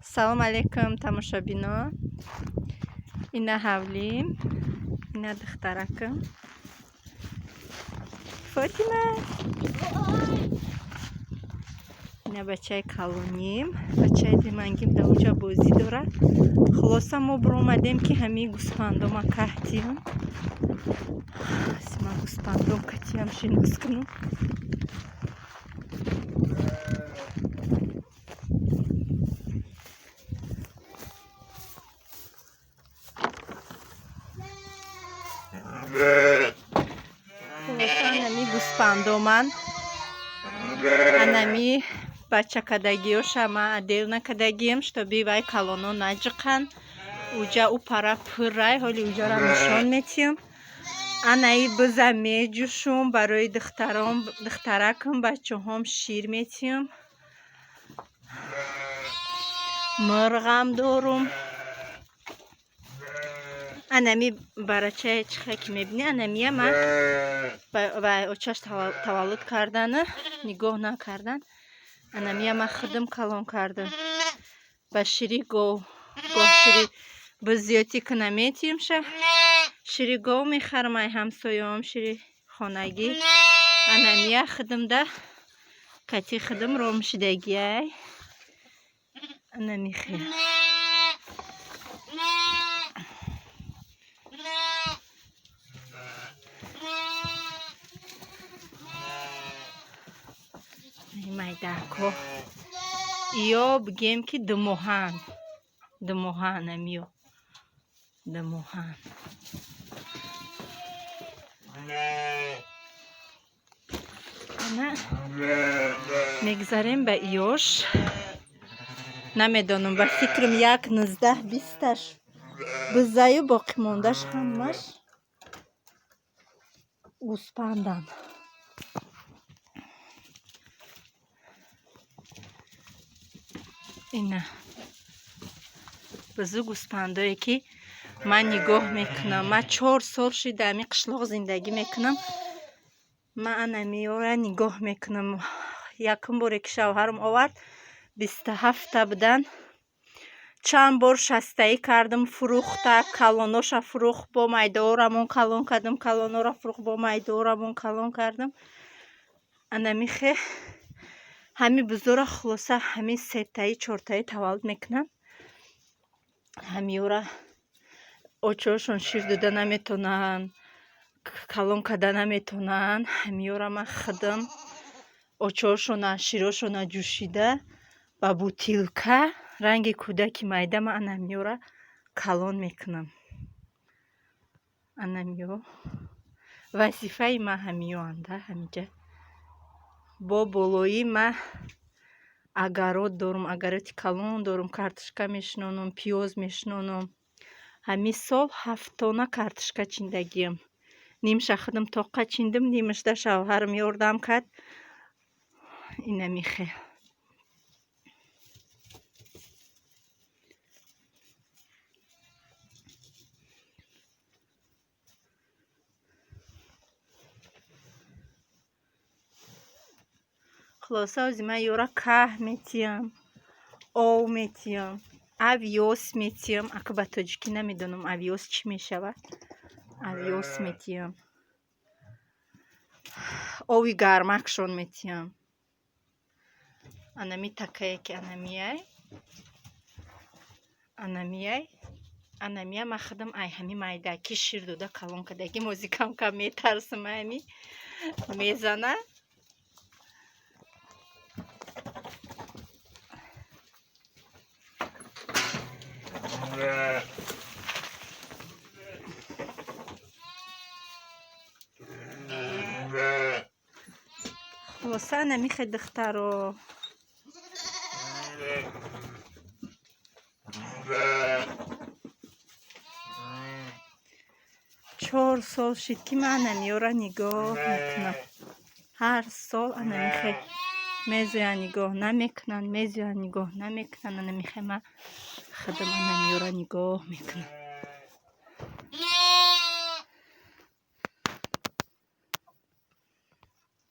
Салом алейкум, тамошобино. Ина ҳавлим, ина духтаракам Фотима, ина бачаи калоним, бачаи димангим дар уҷа бозӣ дорад. Хулоса, мо биромадем, ки ҳамин гӯспандома каҳтиям. Ма гӯспандом катиям шинос кунам. Хулоса, анами гӯспандоман, анами бачакадагиёша ма отдельно накардагием, чтобы вай калоно наҷиқанд. Уҷа ӯ пара пуррай, ҳоли уҷара нишон метиҳам. Анаи биза меҷӯшум барои духтаром, духтаракам, бачаҳом шир метиҳам. Мурғам дорум. Анами барачае чихе ки мебинӣ, анамия ман ва очаш таваллуд кардана нигоҳ накардан. Анамия ман худам калон кардам. Ба шири гов, гоҳ шири бизиётӣ куна метиҳимша. Шири гов мехарам ай ҳамсоём, шири хонагӣ. Анамия худамда кати худам ром шидагиай. Анамихе. Майдако. Ё бигем, ки 2 моҳаанд. 2 моҳаанд амиё. 2 моҳаанд. Ана мегзарем ба иёш. Намедонам, ба фикрам, як нуздаҳ бисташ бизаю, боқимондаш ҳамаш гӯспанданд. Ина бизу гӯспандое, ки ман нигоҳ мекунам. Ман 4 сол шид дар ҳамин қишлоқ зиндагӣ мекунам. Ман анамиёра нигоҳ мекунам. Якум боре, ки шавҳарам овард, 27-та буданд. Чанд бор шастаӣ кардам, фурӯхта, калоноша фурӯхт, бо майдаорамон калон кардам, калонора фурӯхт, бо майдаорамон калон кардам. Анамихе ҳамин бузора, хулоса, ҳамин сетаи чортаи таваллуд мекунанд. Ҳамиёра очошон шир дода наметонанд, калон карда наметонанд. Ҳамиёра ман худам очоошона, широшона ҷӯшида, ба бутилка, ранги кӯдаки майда, ман анамиёра калон мекунам. Анамиё вазифаи ман ҳамиёанда. Ҳамиҷа бо болоӣ ман огород дорум, огороди калон дорум, картошка мешинонам, пиёз мешинонам. Ҳамин сол 7 тонна картошка чиндагиям. Нимша худам тоққа чиндим, нимашда шавҳарам ёрдам кард. Инамихе. Хулоса, ози ман ёра каҳ метиҳам, ов метиҳам, овёс метиҳам. Ака, ба тоҷикӣ намедонам, овёс чӣ мешавад. Овёс метиҳам, ови гармакшон метиҳам. Анами такае, ки анамияй, анамияй, анамия ман худам ай ҳами майдаки шир дода калон кардагим. Ози кам-кам метарсам, ами мезана. Хулоса, анамихе, духтаро. 4 сол шид, ки ман анамиёра нигоҳ мекунам. Ҳар сол анамихе мезоянд, нигоҳ намекунанд, мезоянд, нигоҳ намекунанд. Анамихе ман худам анамиёра нигоҳ мекунам.